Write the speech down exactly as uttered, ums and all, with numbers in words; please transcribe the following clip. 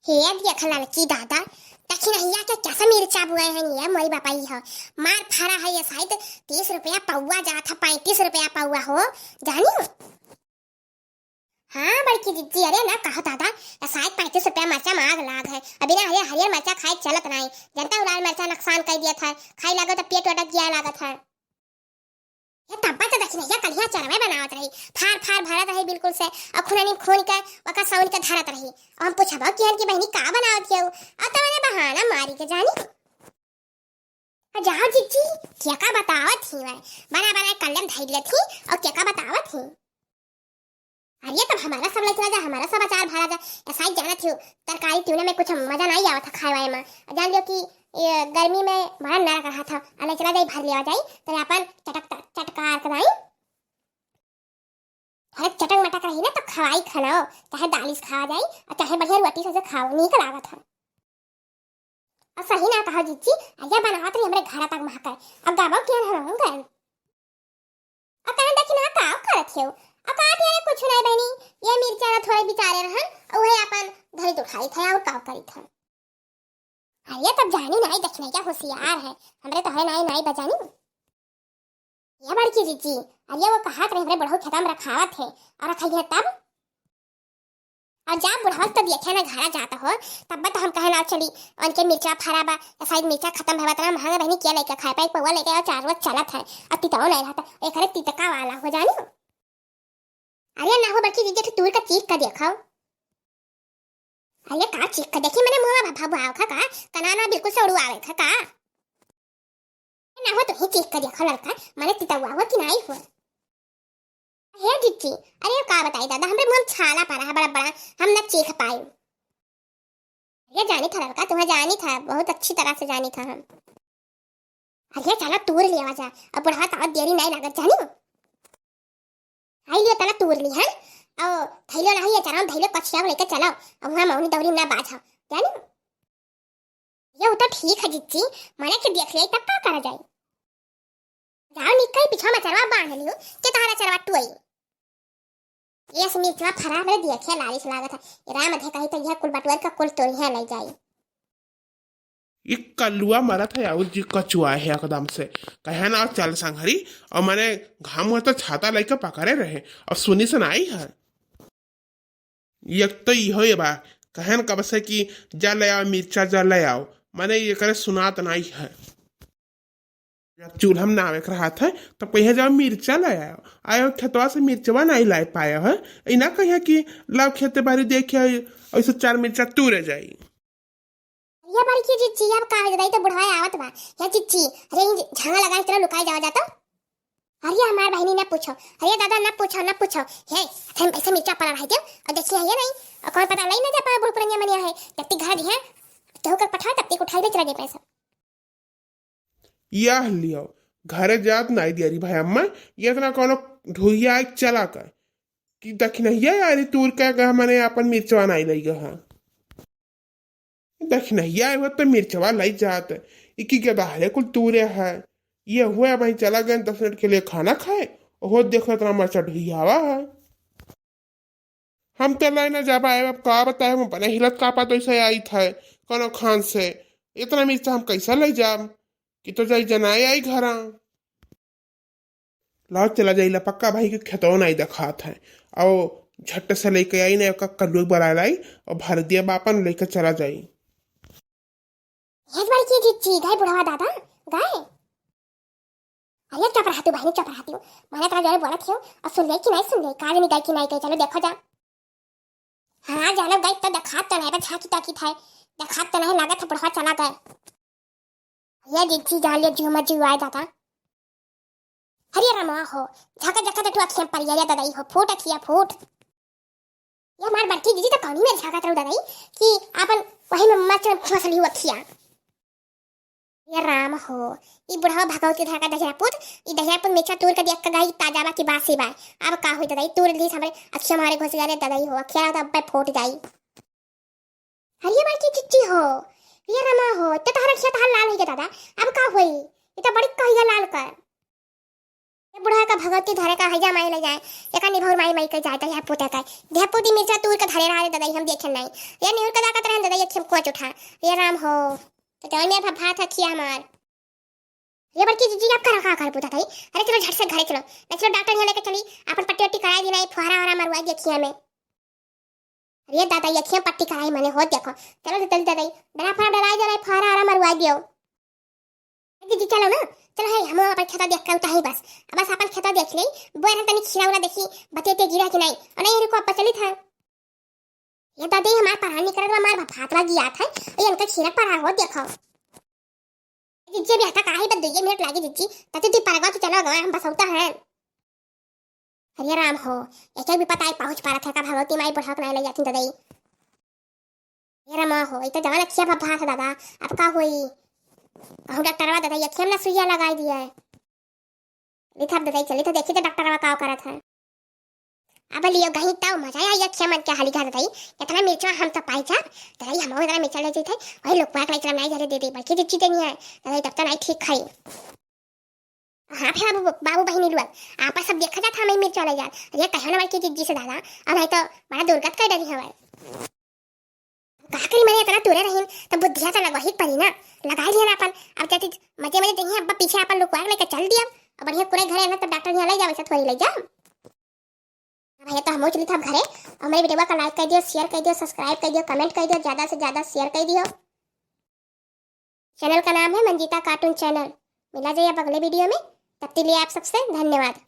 हे देख ललकी दादा, दखिनहिया के कैसे मिर्चा बोए हैं ये मोरी बापा ही हो। मार फरा है ये शायद तीस रुपया पौवा जात है, पैंतीस रुपया पौवा हो, जानी? हाँ बड़की जिज्जी, अरे ना कहो दादा, ये शायद पैंतीस रुपया मरचा माग लाग है। अभी ना हरियर हरियर मरचा खाए चलत नाई, जनता उलाल मरचा नुकसान कर दिया था, खाई लागो तो पेट वटक गया लागत है। ये तब्बा तो दखिनहिया कलिया चरवे बनावत रही, फार फार भरत रही बिल्कुल से, और खुननी खून के ओका सौन के धरत रही। और हम पूछबो किहन कि बहिनी का बनावत हियो, और तमने बहाना मारी के जानी। आ जाओ जिज्जी, केका बतावत ही मैं, बना बना कल्ले में धइल थी, और केका बतावत ही। अरे तब हमारा सब लइका जा, हमारा सब अचार भरा जा, ऐसा ही जानत हियो, तरकारी तिवना में कुछ मजा नहीं आवत है खाए वाए में। जान लियो कि ये गर्मी में बड़ा नरक रहा था, आ ले चला जाई भर लेवा जाई, तो अपन चटक चटकार के दाई। अरे चटक मटक रही ना तो खवाई खाना, चाहे दालिस खावा जाई, और चाहे बढ़िया रोटी से खाओ, नीक लागत है। और सही ना कहो जिज्जी, अइया बनावत रही हमरे घर तक महके, अब गाबो किहन हम गए। और कहन देखी ना का करत हो, और का दिया रे कुछ नहीं बहनी, ये मिर्चा ना थोड़े बिचारे रहन, और वही अपन धरी तो उठाई था और का करी था। अरे तब जानी नाई दखिनहिया होशियार है, हमरे तोहरे नाई नाई बजानी। ये बड़की जिज्जी, अरे वो कहा करे हमरे बुढ़ऊ खेता में रखावत है, और रखाई है तब? और जा बुढ़वा तो देखे ना घरा जात हो, तब तो हम कहे ना चली, उनके मिर्चा फरा बा, या शायद मिर्चा खत्म भवा तना महंगा बहनी किया लेके खाए पाई, पौवा लेके आओ, चार रोज चलत है, अब तितवा नहीं रहता, एक अरे तितका वाला हो जानी। अरे ना हो बड़की जिज्जी, तू तूर का चीख का देखाओ। अरे का चीख का देखी, मैंने मुँह भा-, भा-, भाव खा का, कनाना बिल्कुल से उड़ू आवे खा का। ए ना हो, तू ही चीख का देखो ललका, मैंने तितवा हो कि नहीं हो। हे जिज्जी, अरे का बताई दादा, हमरे मुँह में छाला पड़ा है बड़ा बड़ा, हम ना चीख पाए। अरे जानी था ललका, तुम्हें जानी था, बहुत अच्छी तरह से जानी था हम। अरे चलो तूर लेवा जा, अब बुढ़वा तो देरी नहीं लागत जानी। आई लियो तना तूर ली है, और थैलो नहीं ये चराम थैलो कछिया लेके चलो, अब वहाँ मौनी दौरी ना बाझा, जानी। ये तो ठीक है जिज्जी, मने के देख ले तब का करा जाए। जाओ निकल पीछा में चरवा बांध लियो, के तहारा चरवा टुई। ये सुनी इतना फरा मेरे देखे लालिस लागत है, राम अधे कही तो यह कुल बटुअर का कुल तोरिया ले जाई। ई कलुआ मरत है और जी कचुआ है एकदम से। कहे ना चल संघरी, और मने घाम हुआ तो छाता लेके पकड़े रहे, और सुनी सुनाई है। एक तो इहो ये बा, कहे न कब से कि जा ले आओ मिर्चा, जा ले आओ, मने ये करे सुनात नाई है। जब चूल्हा में नावे के रहत है, तब कहिया जाओ मिर्चा ले आओ, आयो खेतवा से मिर्चवा नाई लाए पाए है, ई ना कहिया कि लाओ खेते बारी देखे आई, ऐसे चार मिर्चा तूरे जाई। अरे बड़की जिज्जी, अब का हो जाई, तो बुढ़वा आवत बा। या जिज्जी, अरे इन झांगा लगा इतना लुकाई जावा जाता। अरे हमार बहनी ना पूछो, अरे दादा ना पूछो, ना पूछो। हे, हम ऐसे मिर्चा पड़ा रह गया, और देखिए ये नहीं, और कौन पता लई ना जा पाए बुढ़ पुरनिया मनिया है, जब तक घर दिया, केहू कर पठा तब तक उठाई ले चला जाए पैसा। यह लियो, घरे जात नाई दियारी भाई अम्मा, ये इतना कोनो ढोइया आइ चला कर कि दखिनहिया यारी तूर के गह मने अपन मिर्चवा नाई लई गह। दखिनहिया आइ हो तो मिर्चवा लई जात, इकी के बहरे कुल तूरे है। ये हुए भाई चला गए दस मिनट के लिए खाना खाए, ओहो देखो इतना मरचा ढुइयावा है। हम तो ले ना जा पाए, अब का बताए, हम अपने हिलत कांपत वैसे आई था कोनो खान से। इतना मिर्चा हम कैसे ले जाब कि तो जाई जनाए आई घरा। लाओ चला जाई ला, पक्का भाई के खेतवा नाई देखात है। आओ झट से लेके आई ना, ओका कल्लू बुला लाई और भर दिया बापन लेके चला जाई। हेज बड़की जिज्जी, गए बुढ़वा दादा, गए। अरे चुप रहा तू बहनी, चुप रहा तू। मने तोरा जरे बोलत हियो, और सुन ले कि नहीं सुन ले, का जानी गए कि नहीं गए, चलो देखो जा। हाँ, जानो गए तो देखात तो नहीं, बस झांकी ताकी था, देखात तो नहीं, लागत है बुढ़वा चला गए। ये जिज्जी जान ले, जीव मत जीव आए दादा। अरे रामा हो, झाका झाका तो तू अखियां पर ये ददाई हो, फूट अखिया फूट। ये हमार बड़की दीदी तो कौनी में झाकत रहू ददाई कि आपन वही में मच में फंसली हो अखिया। ये राम हो, ई बुढ़वा भगवती धर का दहिया पूत, ई दहिया पूत मिर्चा तूर के देख के गई ताजा बा कि बासी बा। अब का होई ददाई, तूर ली हमरे अखिया मारे घुस गए ददाई हो, अखिया तो अब फूट जाई। अरे बड़की चिच्ची हो, ये रमा हो, ते तोहर अखिया तोहर लाल होई के दादा, अब का होई? ये तो बड़ी कहिया लाल कर। ये बुढ़वा का भगवती धरे का हैजा माई ले जाए, एका निभौर माई माई के जाए, तो यह पूते का, यह पूती मिर्चा तूर के धरे रहा रे ददाई, हम देखे नहीं। ये निहुर के जाकत रहन ददाई, ये कोच उठा। ये राम हो, तो जवन मेर भभात है खिया हमार। ये बड़की जिज्जी, आप करा का कर पूछत हई? अरे चलो झट से घरे चलो, नहीं चलो डॉक्टर यहाँ लेके चली, अपन पट्टी वट्टी कराई दी ना, ये फुहारा वारा मरवाई दी अखिया में। अरे दादा, ये अखिया पट्टी कराई मने हो देखो, चलो जल्दी दादा, डरा फरा डराई जा रहा है, फुहारा वारा मरवाई दियो। ए जिज्जी चलो ना, चलो है हम अपन खेता देख के उताही बस, अब बस अपन खेता देख ले, बोए रहन तनी खीरा उरा देखी, बतिये ते गिरा कि नहीं, और नहीं रुको अब चली था। ये दादी हमार पढ़ाई नहीं करत बा, हमार भात लगी आत है, ये इनका खीरा पढ़ा हो देखो। जिज्जी, अभी हटा काहे बस दुइये मिनट लागी जिज्जी, तते दी परगवा तो चलो गवा, हम बसौता है। अरे राम हो, एक एक भी पता है पहुँच पारत है का भगवती माई बुढ़ावत नहीं ले जाती दादा। अरे राम हो, ई तो जवन अखिया भभात है दादा, अब का होई? कहूँ डॉक्टरवा दादा, ये अखिया में ना सुइया लगाई दिया है। चली था दादा, चली था देखी तो डॉक्टरवा का करत है। अब लियो गही ताऊ मजा आई अखिया मन के हाली घर दाई, इतना मिर्चा हम तो पाई जा, दाई हम इतना मिर्चा ले जाते, वही लोग पाक लाइक नहीं जाते दे दे, बल्कि जिज्जी देनी है, दाई तब तो नहीं ठीक खाई। हाँ फिर बाबू, बाबू बहिनी लोग, आपस सब देखा जात हमें मिर्चा ले जात, अरे कहो ना बल्कि जिज्जी से दादा, अब नहीं तो बड़ा दुर्गत कर डरी हमारे। का करी मने इतना तुरे रहीन, तो बुद्धिया तो लगवा ही पड़ी ना, लगाई लिया ना अपन, अब जाती मजे मजे देखिए अब्बा पीछे अपन लुकवा के लेके चल दिया, अब बढ़िया पूरे घरे ना तब डॉक्टर यहाँ ले जावे से थोड़ी ले जा। भैया, तो हम चली था घरे। हमारे वीडियो का लाइक कर दियो, शेयर कर दियो, सब्सक्राइब कर दियो, कमेंट कर दियो, ज़्यादा से ज़्यादा शेयर कर दियो। चैनल का नाम है मंजीता कार्टून चैनल। मिला जाए अब अगले वीडियो में, तब तक लिए आप सबसे धन्यवाद।